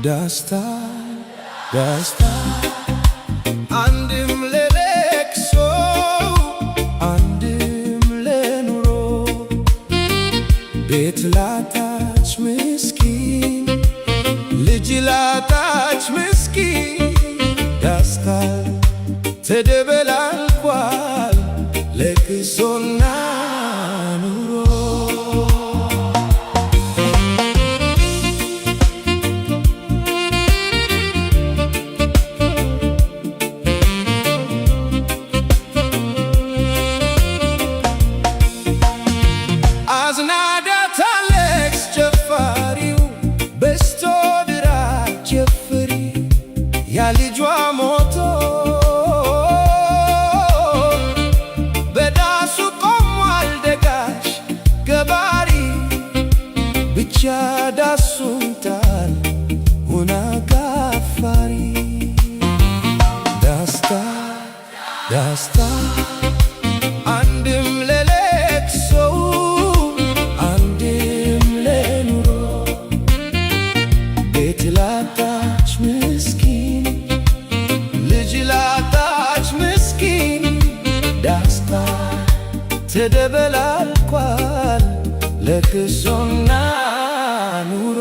ዳስታ ዳስታ አንድም ለለቅሶ አንድም ለኑሮ፣ ቤት ላጣች ምስኪን፣ ልጅ ላጣች ምስኪን፣ ዳስታ ተደበላልቋል ለቅሶና ኑሮ። አዝናዳ ታለቅስ ጨፋሪው በስቶ ድራ ጨፍሪ፣ ያ ልጇ ሞቶ በዳሱ ቆሟል ደጋሽ ገባሪ፣ ብቻ ዳሱን ጣል ሁና ጋፋሪ። ዳስታ ዳስታ አንድም ለለቅሶ አንድም ለኑሮ፣ ቤት ላጣች ምስኪን፣ ልጅ ላጣች ምስኪን፣ ዳስታ ተደበላልቋል ለቅሶና ኑሮ።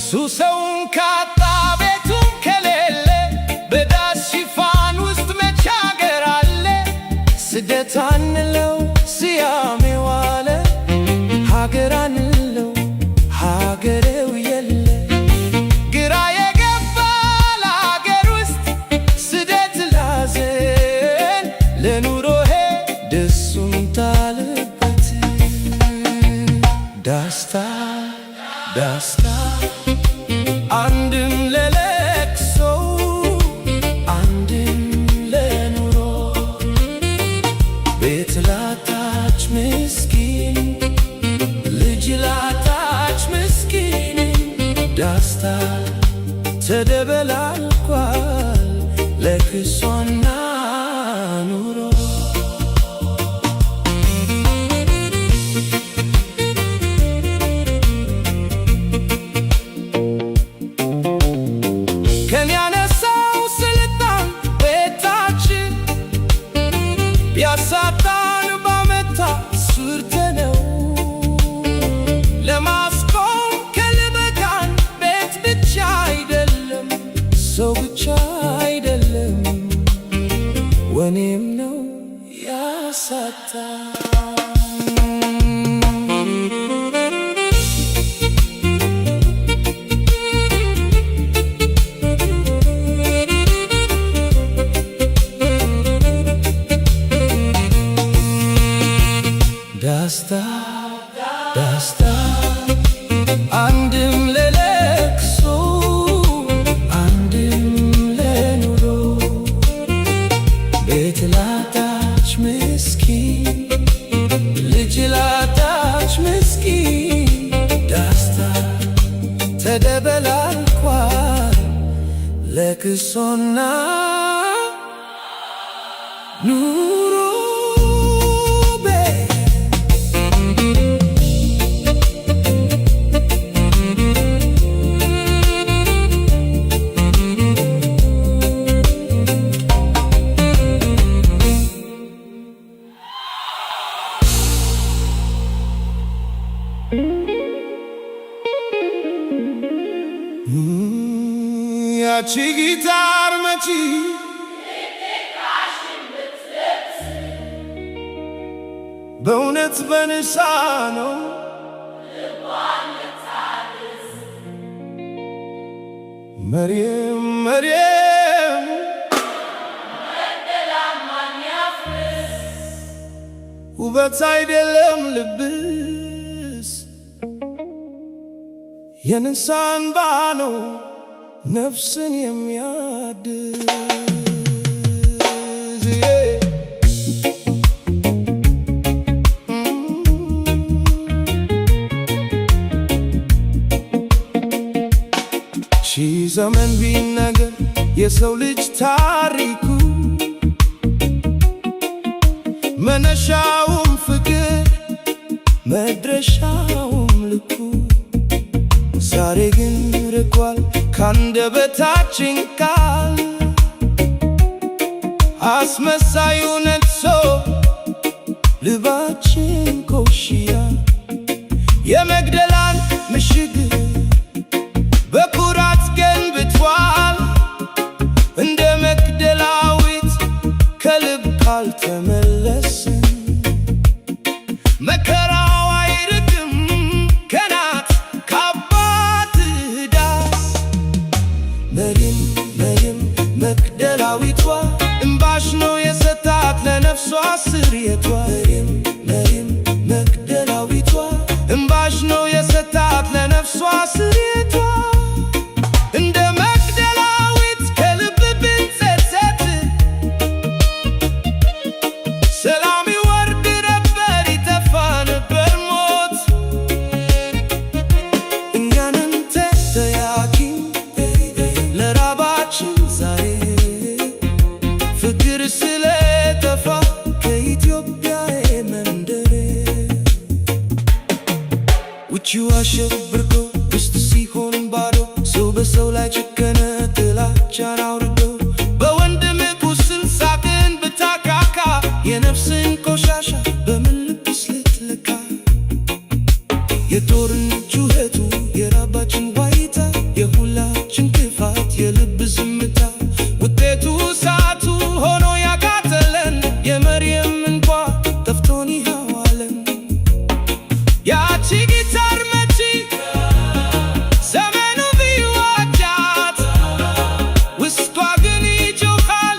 ሱሰውን ካጣ ቤቱን ከሌለ በዳስ ሽፋን ውስጥ መች አገር አለ? ስደት አንለው ሲያም የዋለ፣ ሀገር አንለው ሀገሬው የለ። ግራ የገባ ለሀገር ውስጥ ስደት ላዘን ለኑሮሄ ደሱን ታለበት። ዳስታ ዳስታ አንድም ለለቅሶ አንድም ለኑሮ፣ ቤት ላጣች ምስኪን፣ ልጅ ላጣች ምስኪን፣ ዳስታ ተደበላልቋል ለቅሶና ኑሮ። ከን ያነሳው ስልጣን ቤታችን ቢያሳጣን ባመታ ስርተነው ለማስቆም ከልበቃን ቤት ብቻ አይደለም፣ ሰው ብቻ አይደለም፣ ወኔም ነው ያሳጣ። ዳስታ ዳስታ አንድም ለለቅሶ አንድም ለኑሮ፣ ቤት ላጣች ምስኪን፣ ልጅ ላጣች ምስኪን፣ ዳስታ ተደበላልቋል ለቅሶና ኑሮ። ያቺ ጊታር መቺ በእውነት በንሳ ነው፣ መርየም መርየም፣ ውበት አይደለም ልብስ፣ የንስሐ እንባ ነው ነፍስን የሚያድስ። ሺህ ዘመን ቢነገር የሰው ልጅ ታሪኩ፣ መነሻውም ፍቅር መድረሻውም ልኩ። ዛሬ ግን ርቋል ካንደበታችን ቃል፣ አስመሳዩ ነግሶ ልባችን ኮሽያ። የመግደላን ምሽግ በኩራት ገንብቷል። እንደ መግደላዊት ከልብ ካልተመለስን መከራው አይርቅም ከናት ከአባት ዳስ። መርየም፣ መርየም መግደላዊቷ፣ እምባሽ ነው የሰጣት ለነፍሷ ስርየቷ። መርየም፣ መርየም መግደላዊቷ፣ እምባሽ ነው የሰጣት ለነፍሷ ስርየቷ። እንደ መግደላዊት ከልብ ብንጸጸት ሰላም ይወርድ ነበር፣ ይጠፋ ነበር ሞት። እኛንን ተጠያቂ ለራባችን ዛሬ፣ ፍቅር ስለጠፋ ከኢትዮጵያ መንደር። ውጪው አሸብርቆ ውስጥ ሲሆን ባዶ፣ ሰው በሰው ላይ ጨከነ ጥላቻን አውርዶ። በወንድም ቁስል ሳቅን ብታካካ የነፍስን ቆሻሻ በምን ልብስ ልትለካ? የጦርነት ጩኸቱ፣ የራባችን ዋይታ፣ የሁላችን ክፋት፣ የልብ ዝምታ፣ ውጤቱ እሳቱ ሆኖ ያቃጠለን። የመርየም እንባ ጠፍቶን ይኸዋለን። ያቺ ጊታር መቺ ዘመኑ ቢዋጃት ውስጧ ግን ይጮኻል፣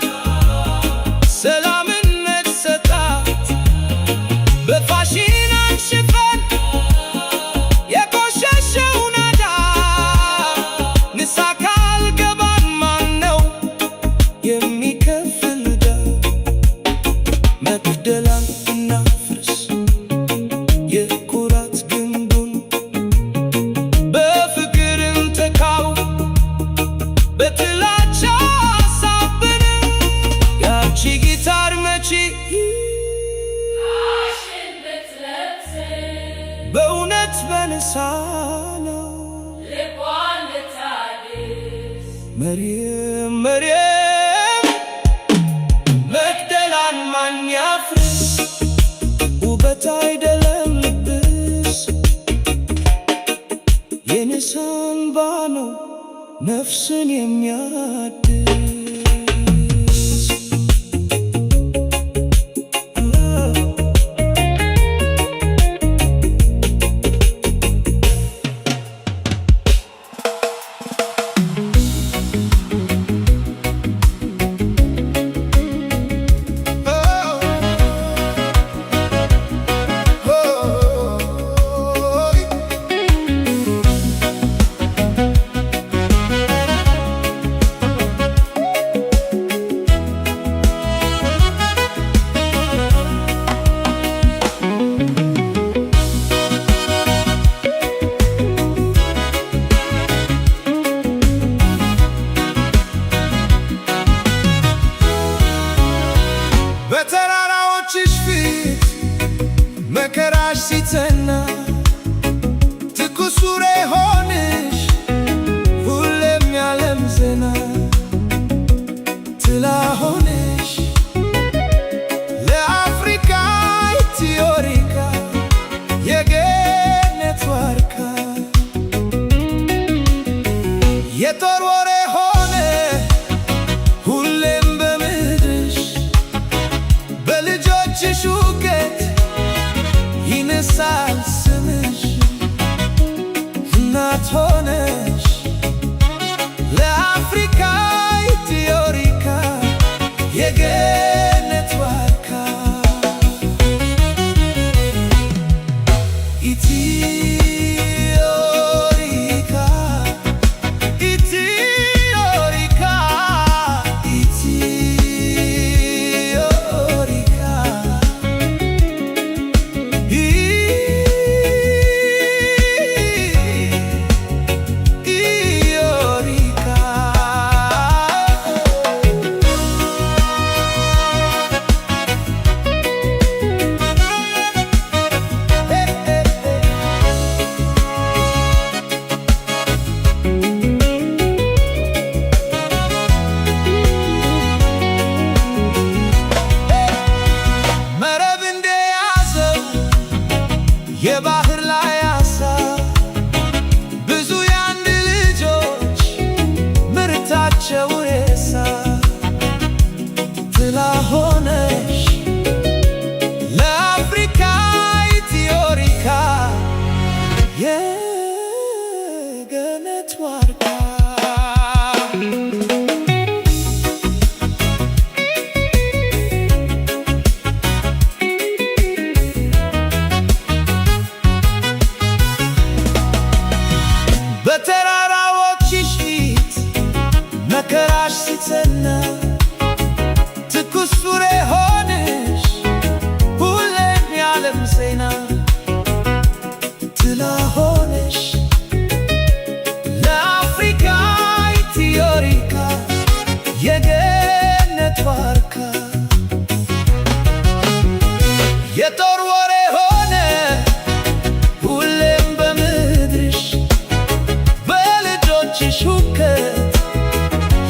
ሰላምን መች ሰጣት? በፋሽን አንሽፈን የቆሸሸውን ናዳ፣ ንስሐ ካልገባን ማነው የሚከፍል ዕዳ? መግደላን እናፍርስ የኩራት ግንቡን፣ በፍቅር እንተካው በጥላቻ ሳብን። ያቺ ጊታር መቺ ፋሽን ብትለብስ በእውነት በንስሐ ነው ልቧን ልታድስ። መርየም፣ መርየም መግደላን ማን ያፍርስ? ውበት አይደለም ልብስ፣ የንስሐ እንባ ነው ነፍስን የሚያድስ። በተራራዎችሽ ፊት መከራሽ ሲጸና፣ ትኩስ ወሬ ሆንሽ ሁሌም ያለም ዜና። ጥላ ሆንሽ ለአፍሪካ ኢትዮሪካ የገነት ዋርካ። የጦር ወሬ ሆነ ሁሌም በምድርሽ፣ በልጆችሽ እውቀት ይነሳል ስምሽ። እናት ሆነሽ ለአፍሪካ ኢትዮሪካ የገነት ዋርካ። ኢትዮሪካ፣ ኢትዮሪካ፣ ኢትዮሪካ። ስብከት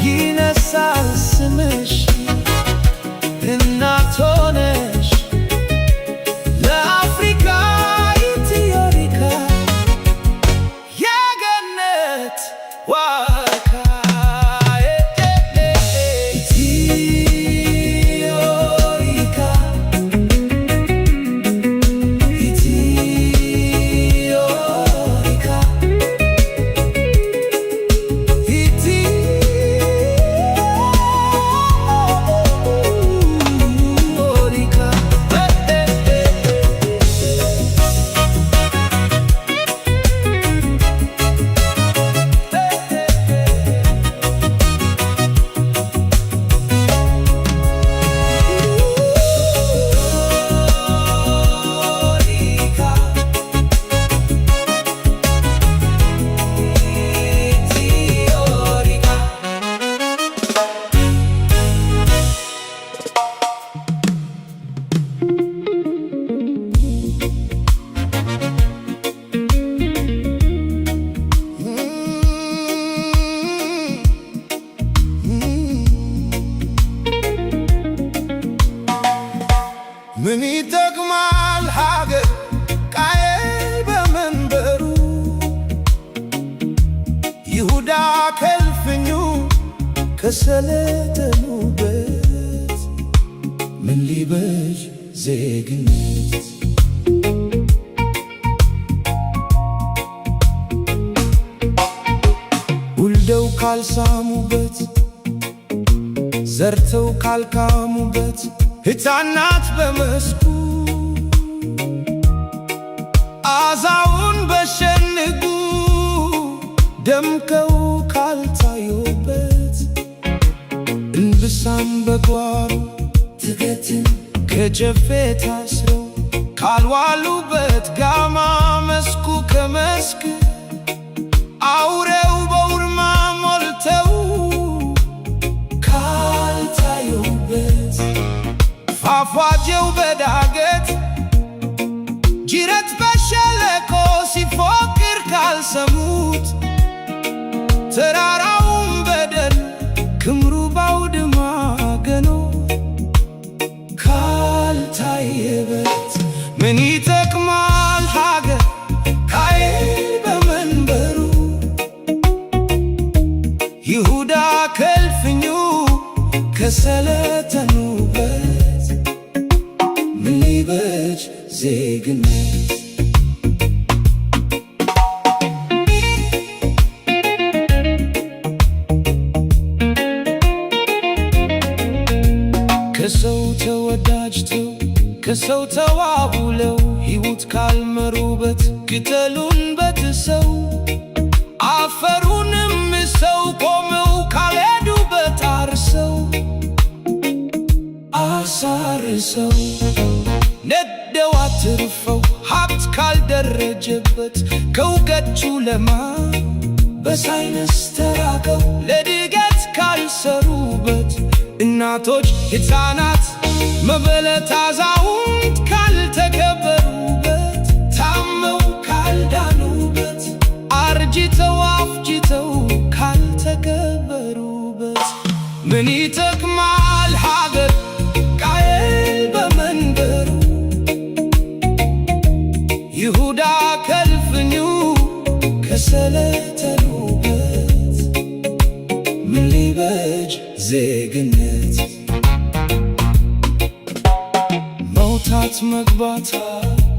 ይነሳል ስምሽ፣ እናት ሆነሽ ለአፍሪካ ኢትዮሪካ የገነት ዋርካ። ኢትዮሪካ፣ ኢትዮሪካ፣ ኢትዮሪካ። ኢትዮሪካ፣ ኢትዮሪካ። ምን ይጠቅማል ሀገር ቃየል በመንበሩ፣ ይሁዳ ከልፍኙ ከሰለጠኑበት፣ ምን ሊበጅ ዜግነት? ውልደው ካልሳሙበት፣ ዘርተው ካልካሙበት፣ ሕፃናት በመስኩ አዛውን በሸንጉ ደምቀው ካልታዩበት፣ እንብሳም በጓሮ ትገትን ከጨፌ ታስረው ካልዋሉበት፣ ጋማ መስኩ ከመስክ አውሬው በውርማ ሞልተው ካልታዩበት፣ ፏፏቴው በዳገት ጅረት በሸለቆ ሲፎክር ካልሰሙት፣ ተራራውን በደን ክምሩ ባውድማ ገኖ ካልታየበት፣ ምን ይጠቅማል ሀገር ቃየል በመንበሩ፣ ይሁዳ ከልፍኙ ከሰለተኑበት፣ ምን ሊበጅ ዜግነት? ከሰው ተወዳጅተው ከሰው ተዋውለው ሕይወት ካልመሩበት፣ ቅጠሉን በጥሰው አፈሩንም ምሰው ቆመው ካልሄዱበት አርሰው አሳርሰው ነደው አትርፈው ሀብት ካልደረጀበት፣ ከእውቀቱ ለማ በሳይንስ ተራቀው ለእድገት ካልሰሩበት፣ እናቶች፣ ሕፃናት፣ መበለት፣ አዛውንት ካልተከበሩበት፣ ታመው ካልዳኑበት፣ አርጅተው አፍጅተው ካልተከበሩበት፣ ምን ይጠቅማል ሀገር ቃየል በመንበሩ፣ ይሁዳ ከልፍኙ ከሰለተኑበት፣ ምን ሊበጅ ዜግነት? መውጣት መግባት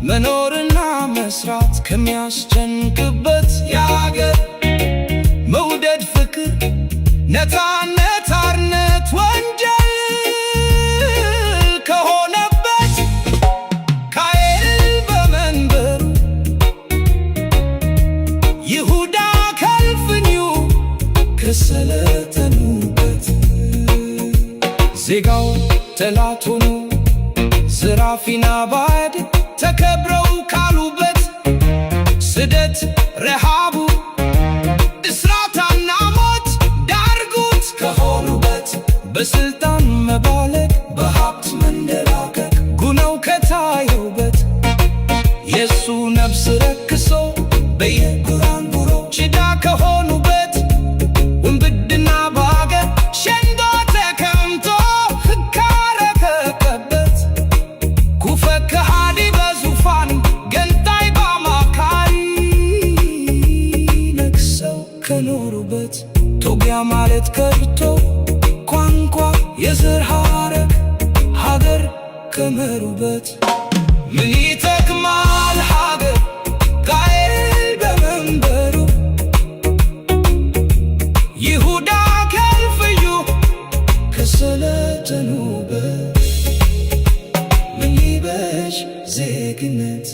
መኖርና መስራት ከሚያስጨንቅበት፣ የአገር መውደድ ፍቅር ነፃነት አርነት ወንጀል ከሆነበት፣ ቃየል በመንበሩ ይሁዳ ከልፍኙ ከሰለተኑበት፣ ዜጋው ጠላት ሆኖ ዘራፊና ባዕድ ተከብረው ካሉበት፣ ስደት፣ ረሃቡ፣ እስራትና ሞት ዳርጉት ከሆኑበት፣ በስልጣን መባለግ በሀብት መንደላቀቅ ጉነው ከታየውበት፣ የሱ ነፍስ ረክሶ በየጉራንጉሮ ጭዳ ከሆኑበት፣ ጦቢያ ማለት ቀርቶ ቋንቋ፣ የዘር ሐረግ፣ ሀገር ከመሩበት ምን ይጠቅማል ሀገር ቃየል በመንበሩ፣ ይሁዳ ከልፍዩ ከሰለጠኑበት ምን ሊበጅ ዜግነት?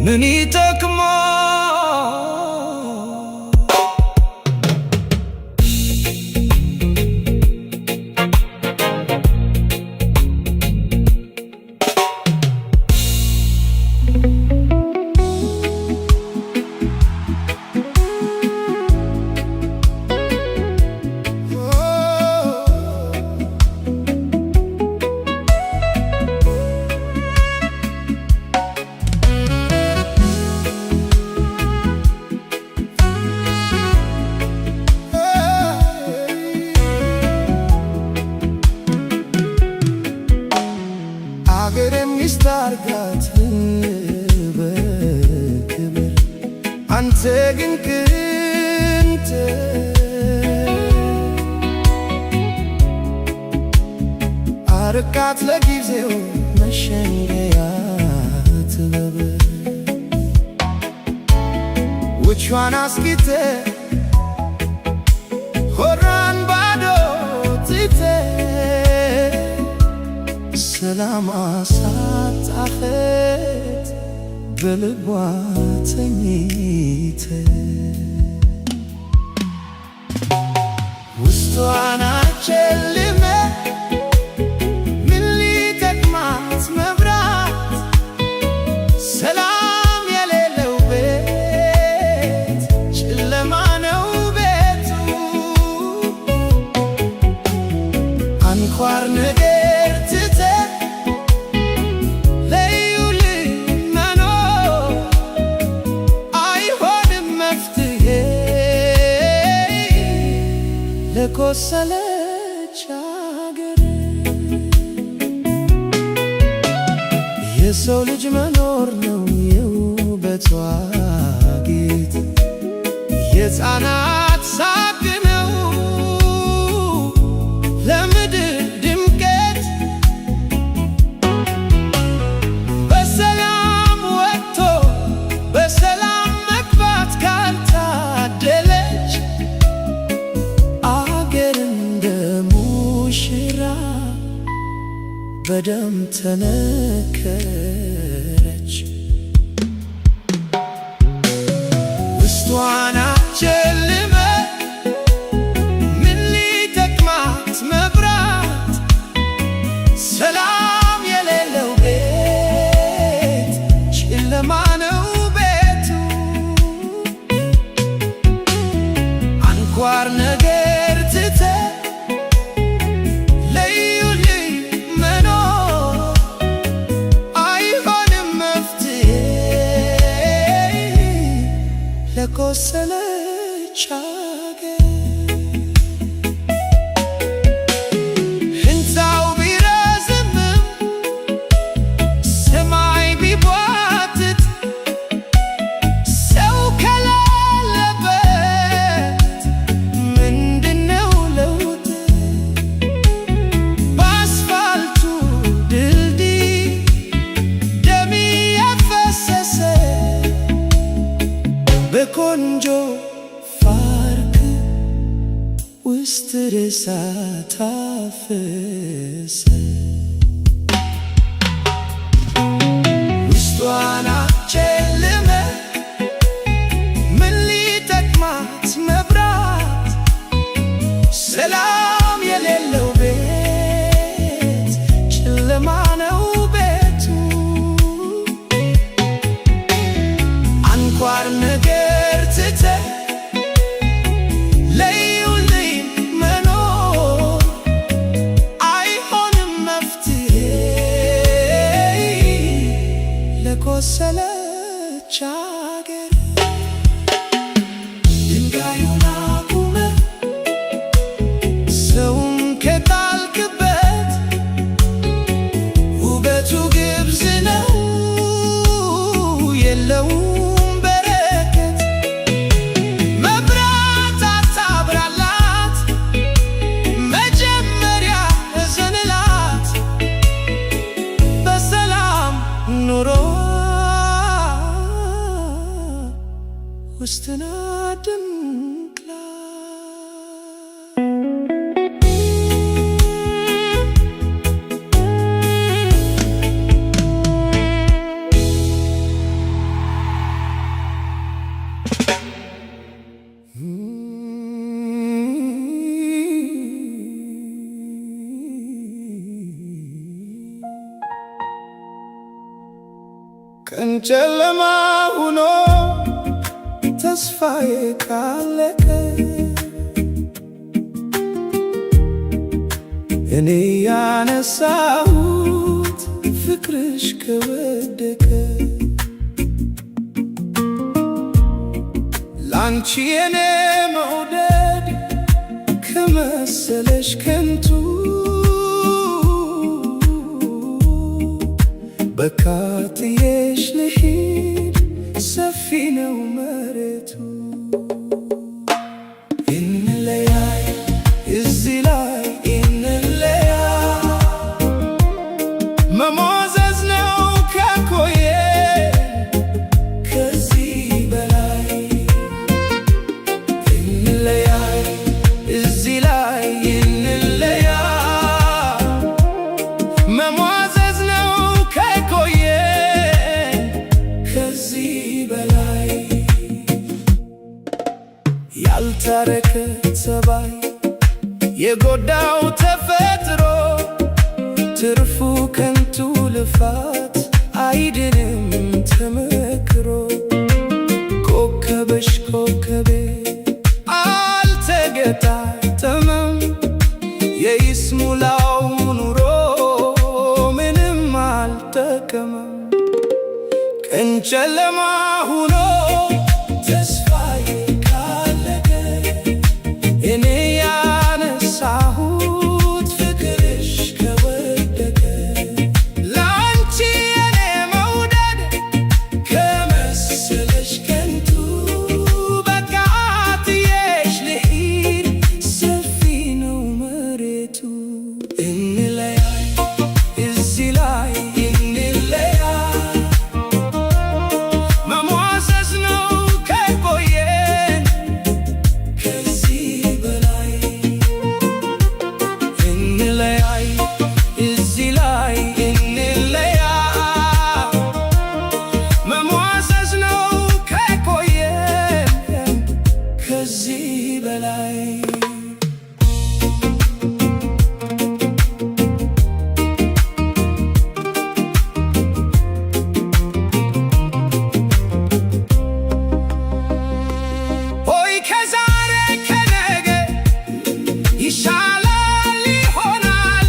ምን ይጠቅማል? አገሬን ሚስት አርጋት በክብር፣ አንተ ግን ቅንት አርቃት ለጊዜው መሸንገያ ጥበብ። ውቿን አስጊተ ሆራን ባዶ ትተ ሰላም አሳጣኸት በልቧ ተኝተ። ውስጧን አጨልመ ምን ሊጠቅማት መብራት? ሰላም የሌለው ቤት ጨለማ ነው ቤቱ። አንኳር ነገር ትተ ለዩልኝ መኖር አይሆንም መፍትሄ ለቆሰለች አገር። የሰው ልጅ መኖር ነው የውበቷ ጌጥ፣ የሕፃናት ሳቅ ነው ለምድር ድምቀት። በሰላም ወጥቶ በሰላም መግባት ካልታደለች አገር እንደ ሙሽራ በደም ተነከረች። ውስጧን አጨልመ ምን ሊጠቅማት መብራት? ሰላም የሌለው ቤት ጨለማ ነው ቤቱ። አንኳር ነገር ትተ ለዩልኝ መኖር አይሆንም መፍትሄ ለቆሰለች አገር። ሕንፃው ቢረዝምም ሰማይ ቢቧትት ሰው ከሌለበት ምንድነው ለውጥ? በአስፋልቱ ድልድይ ደም እየፈሰሰ በቆንጆ ፓርክ ውስጥ ሬሳ ታፈሰ። ውስጧን አጨልመ ምን ሊጠቅማት መብራት? ሰላም የሌለው ቤት ጨለማ ነው ቤቱ። አንኳር ነገር ትተ ለዩልኝ መኖር አይሆንም መፍትሄ ለቆሰለች ጨለማ ሆኖ ተስፋዬ ካለቀ፣ እኔ ያነሳሁት ፍቅርሽ ከወደቀ፣ ላንቺ የኔ መውደድ ከመሰለሽ ከንቱ፣ በቃ ትዬሽ ልሂድ፣ ሰፊ ነው መሬቱ። እንለያይ፣ እዚህ ላይ እንለያይ። መሟዘዝ ነው ከቆየ ከዚህ በላይ። እንለያይ፣ እዚህ ላይ እንለያይ። መሟዘዝ ነው ከቆየ ከዚህ በላይ። ያልታረከ ጸባይ፣ የጎዳው ተፈጥሮ፣ ትርፉ ከንቱ ልፋት፣ አይድንም ተመክሮ። ኮከብሽ ኮከቤ አልተገጣጠመም፣ የይስሙላው ኑሮ ምንም አልጠቀመም። ቀን ጨለማ ሁኖ ተስፋዬ ካለቀ፣ እኔ ያነሳሁት ፍቅርሽ ከወደቀ፣ ላንቺ የኔ መውደድ ከመሰለሽ ከንቱ፣ በቃ ትዬሽ ልሂድ፣ ሰፊ ነው መሬቱ። እንለያይ፣ እዚህ ላይ እንለያይ። መሟዘዝ ነው ከቆየን ከዚህ በላይ። እንለያይ፣ እዚህ ላይ እንለያይ። መሟዘዝ ነው ከቆየን ከዚህ በላይ። ሆይ ከዛሬ ከነገ ይሻላል ይሆናል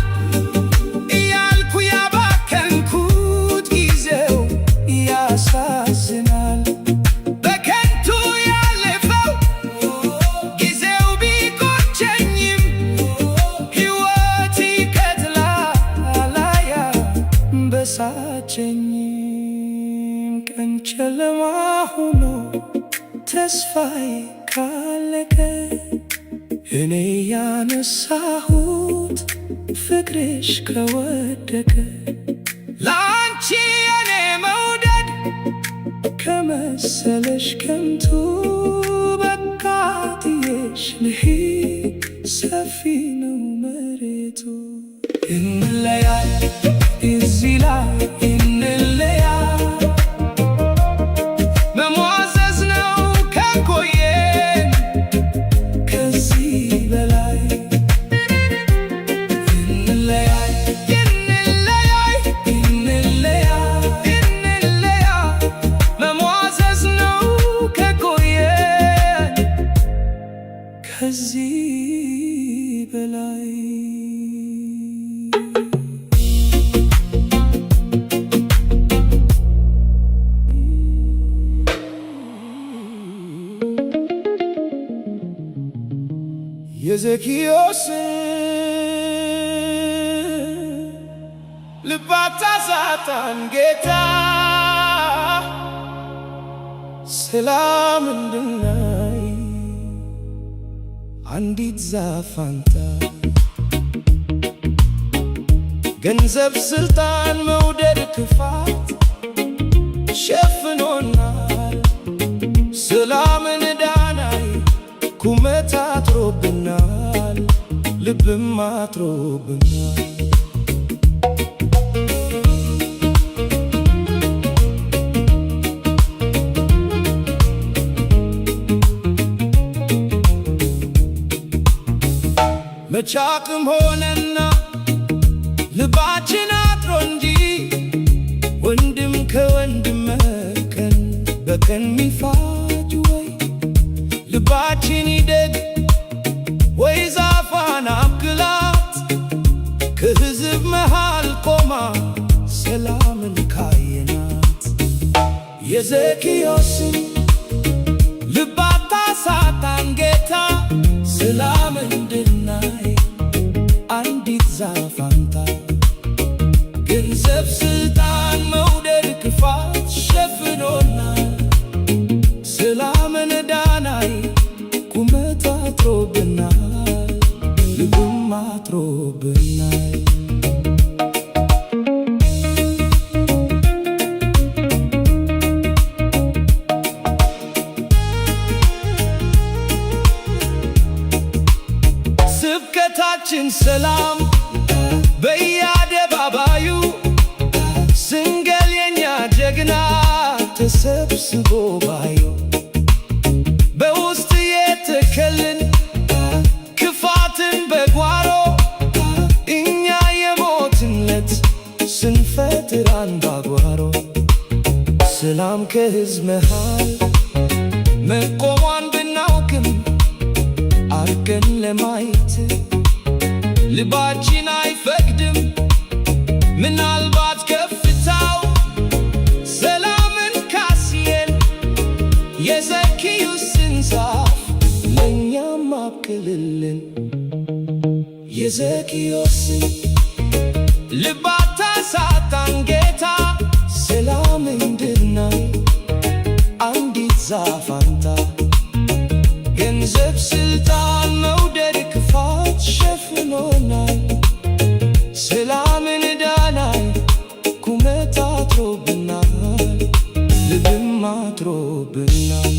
እያልኩ ያባከንኩት ጊዜው ያሳዝናል። በከንቱ ያለፈው ጊዜው ቢቆጨኝም፣ ሕይወት ይቀጥላል አያበሳጨኝም። ቀን ጨለማ ሆኖ ተስፋዬ ካለቀ፣ እኔ ያነሳሁት ፍቅርሽ ከወደቀ፣ ላንቺ የኔ መውደድ ከመሰለሽ ከንቱ፣ በቃ ትዬሽ ልሂድ፣ ሰፊ ነው መሬቱ። እንለያይ፣ እዚህ ላይ እንለያይ። መሟዘዝ ነው ከቆየን ከዚህ በላይ። እንለያይ፣ እንለያይ፣ እንለያይ፣ እንለያይ። መሟዘዝ ነው ከቆየን ከዚህ በላይ። የዘኪዮስን ልብ አታሳጣን ጌታ፣ ሰላም እንድናይ አንዲት ዛፍ አንተ። ገንዘብ፣ ስልጣን፣ መውደድ፣ ክፋት ሸፍኖናል። ሰላምን ዳናይ ኩመት አጥሮብናል፣ ልብም አጥሮብናል። መቻቅም ሆነና ልባችን አጥሮ እንጂ ወንድም ከወንድም ቀን ሚፋጅ ወይ ልባችን ይደግ ወይ ዛፏን አብቅላት፣ ከሕዝብ መሃል ቆማ ሰላምን ካየናት። የዘኪዮስን ልብ አታሳጣን ጌታ፣ ሰላም እንድናይ አንዲት ዛፍ አምጣ። ገንዘብ፣ ስልጣን፣ መውደድ፣ ክፋት ሸፍኖናል። ሰላምን እንዳናይ ቁመት አጥሮብናል፣ ልብም አጥሮብናል። ስብከታችን ሰላም በየአደባባዩ፣ ስንገል የኛ ጀግና ተሰብስቦ ባዩ፣ በውስጥ የተከልን ክፋትን በጓሮ፣ እኛ የሞትንለት ስንፈጥር አንባጓሮ። ሰላም ከሕዝብ መሃል መቆሟን ብናውቅም፣ አርቀን ለማየት ልባችን አይፈቅድም። ምናልባት ከፍታው ሰላምን ካስየን፣ የዘኪዮስን ዛፍ ለእኛም አብቅልልን። የዘኪዮስን ልብ አታሳጣን ጌታ፣ ሰላም እንድናይ አንዲት ዛፍ አምጣ። ገንዘብ፣ ስልጣን፣ መውደድ፣ ክፋት ሸፍኖናል። ሰላምን እንዳናይ ቁመት አጥሮብናል፣ ልብም አጥሮብናል።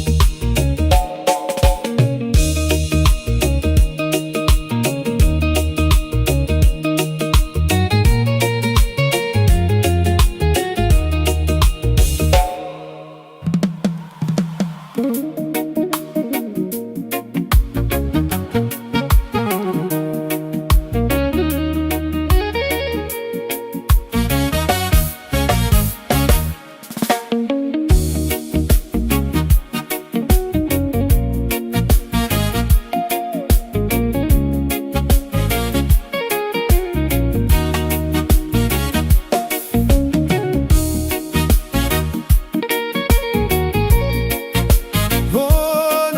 ሆኖ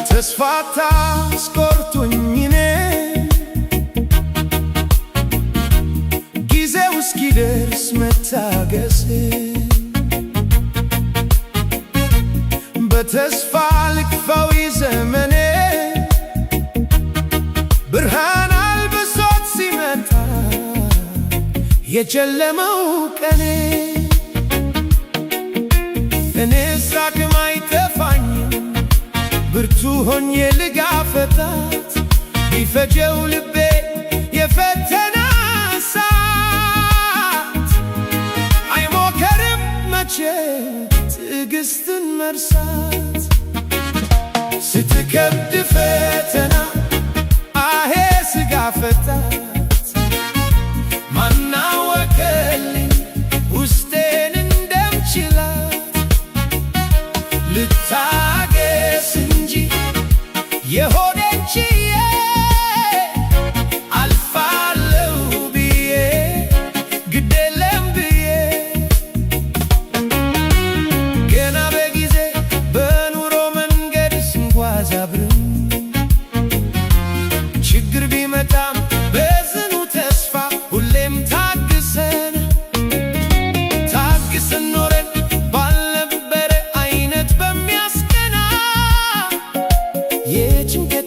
ተስፋ ታስቆርጡኝ እኔ፣ ጊዜው እስኪደርስ መታገስ፣ በተስፋ ልግፋው ዘመኔ፣ ብርሃን አልብሶት ሲመጣ የጨለመው ቀኔ። እኔስ አቅም አይጠፋኝም፣ ብርቱ ሆኜ ልጋፈጣት፣ ቢፈጀው ልቤ የፈተና እሳት፣ አይሞከርም መቼ ትዕግስትን መርሳት። ስትከብድ ፈተና አሄ ስጋፈጣት፣ ማናወቀልኝ ውስጤን እንደምችላት፣ ልታገስ እንጂ የሆዴን ችዬ፣ አልፋለሁ ብዬ ግዴለም ብዬ። ገና በጊዜ በኑሮ መንገድ ስንጓዝ አብረን፣ ችግር ቢመጣም በጽኑ ተስፋ ሁሌም ታግሰን፣ ታግሰን ኖረን ባልነበረ አይነት በሚያስቀና የጭንቀት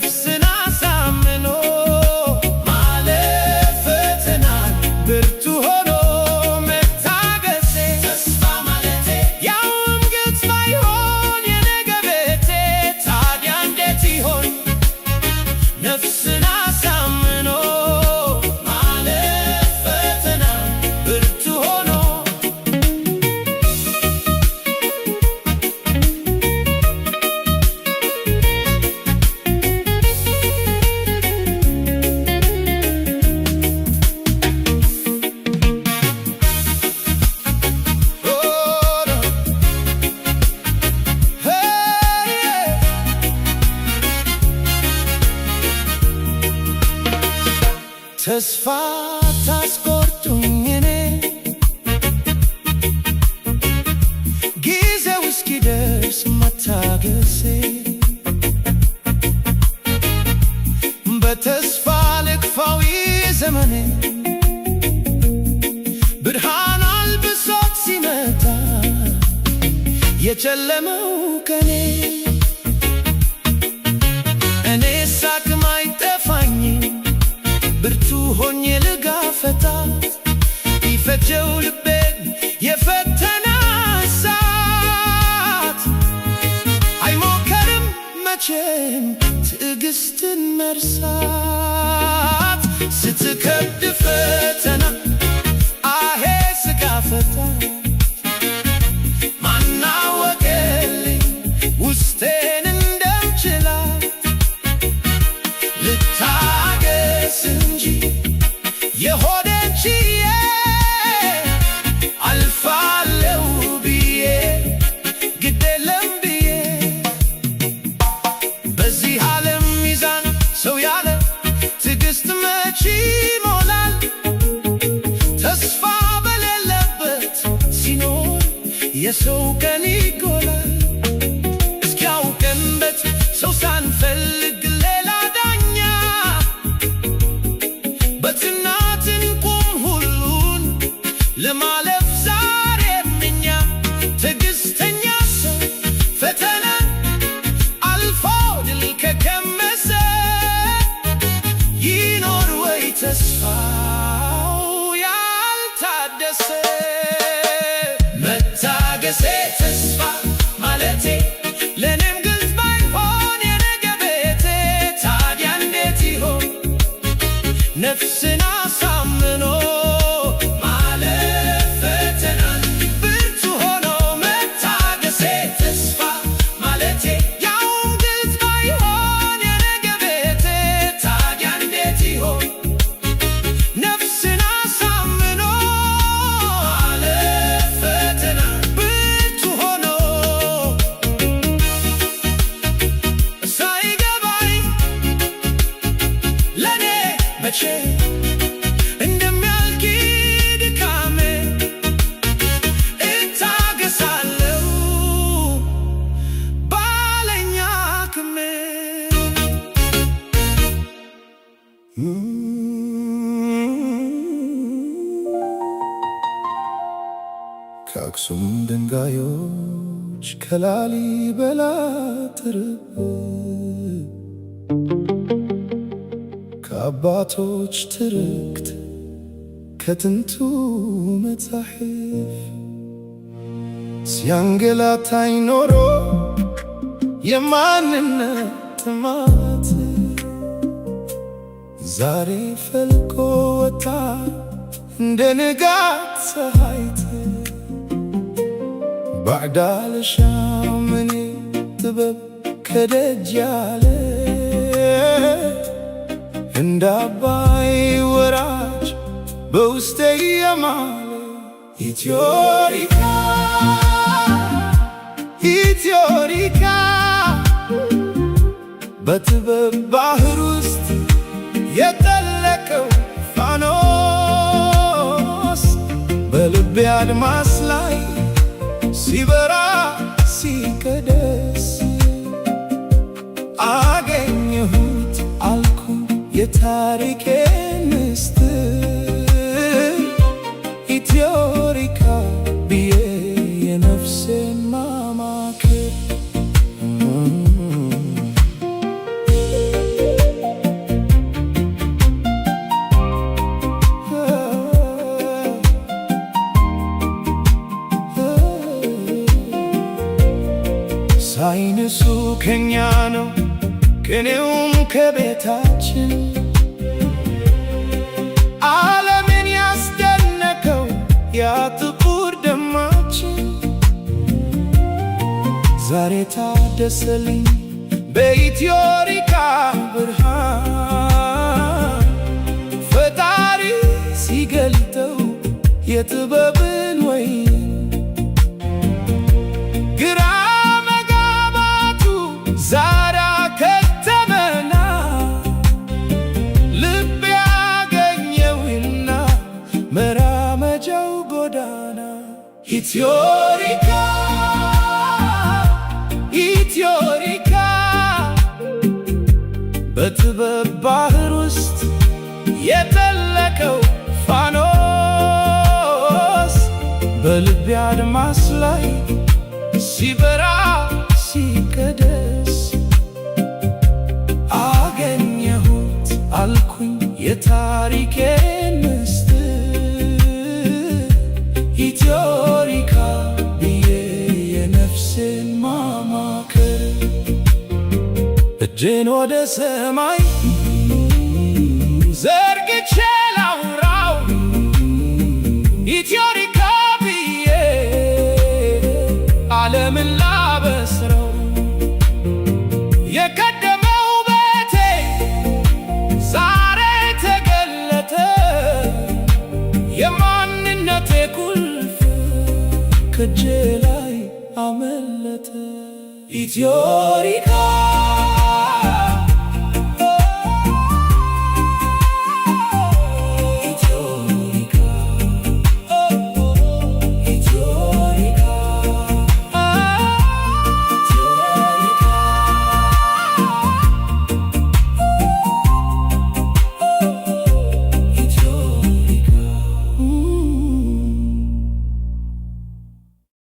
ነፍስን አሳምኖ ማለፍ ፈተናን ብርቱ ሆኖ መታገሴ ተስፋ ማለቴ ያውም ግልጽ ባይሆን የነገ ቤቴ ታዲያ እንዴት ይሆን? ነፍስን አሳምኖ ማለፍ ፈተናን ብርቱ ሆኖ። Oh, hey, ተስፋ ታስቆርጡኝ እኔ ጊዜው እስኪደርስ መታገሴ በተስፋ ልግፋው ዘመኔ ብርሃን አልብሶት ሲመጣ የጨለመው ቀኔ። እኔ ሳቅም አይጠፋኝ ብርቱ ሆኜ ልጋፈጣት ይፈጀው ልቤን የፈተና እሳት አይሞከርም መቼም ትዕግስትን መርሳት። ስትከብድ ፈተና አሄ ስጋፈታ ማናወቀልኝ ውስጤን እንደምችላት ልታገስ እንጂ የሆዴን ችዬ አልፋለው ብዬ ግዴለም ብዬ። በዚህ ዓለም ሚዛን ሰው ያለ ትዕግስት መች ይሞላል? ተስፋ በሌለበት ሲኖር የሰው ቀን ይጎላል። እስኪያውቅበት ሰው ሳንፈልግ ሌላ ዳኛ በጽናት እንቁም ሁሉን ለማለፍ ዛሬም እኛ። ትዕግስተኛ ሰው ፈተናን አልፎ ድል ከቀመሰ ይኖር ወይ ተስፋው ያልታደሰ? መታገሴ ተስፋ ማለቴ ለእኔም ግልጽ ባይሆን የነገ ቤቴ ታዲያ እንዴት ይሆን? ነፍስን አሳምኖ ማለፍ ፈተናን ብርቱ ሆኖ መታገሴ ተስፋ ማለቴ ያውም ግልጽ ባይሆን የነገ ቤቴ ታዲያ እንዴት ይሆን? ነፍስን አሳምኖ ማለፍ ፈተናን ብርቱ ሆኖ። ሳይገባኝ ለኔ መቼ እንደሚያልቅ ድካሜ እታገሳለሁ ባለኝ አቅሜ። ከአክሱም ድንጋዮች ከላሊበላ ጥርብ ከአባቶች ትርክት ከጥንቱ መጻሕፍ ሲያንገላታኝ ኖሮ የማንነት ጥማት ዛሬ ፈልቆ ወጣ እንደ ንጋት ፀሐይት። ባዕድ አልሻም እኔ ጥበብ ከደጅ ያለ እንደ አባይ ወራጅ በውስጤ የማለ። ኢትዮሪካ፣ ኢትዮሪካ፣ በጥበብ ባህር ውስጥ የጠለቀው ፋኖስ በልቤ አድማስ ላይ ሲበራ ሲቀደስ አገኘሁት አልኩ የታሪኬን ምስጢር ኢትዮሪካ ብዬ የነፍሴን ማማክር። ቅኔውም ከቤታችን፣ ዓለምን ያስደነቀው ያ ጥቁር ደማችን ዛሬ ታደሰልኝ በኢትዮሪካ ብርሃን፣ ፈጣሪ ሲገልጠው የጥበብን ወይን። ግራ መጋባቱ ዛሬ አከተመና ልብ ያገኘውና መራመጃው ጎዳና። ኢትዮሪካ፣ ኢትዮሪካ፣ በጥበብ ባህር ውስጥ የጠለቀው ፋኖስ፣ በልቤ አድማስ ላይ ሲበራ ሲቀደስ፣ አገኘሁት አልኩኝ የታሪኬን ምስጢር፣ ኢትዮሪካ ብዬ የነፍሴን ማማከር። እጄን ወደ ሰማይ ዘርግቼ ላውራው፣ ኢትዮሪካ ብዬ ዓለምን ላበስረው። የቀደመው ውበቴ ዛሬ ተገለጠ፣ የማንነቴ ቁልፍ ከእጄ ላይ አመለጠ። ኢትዮሪካ።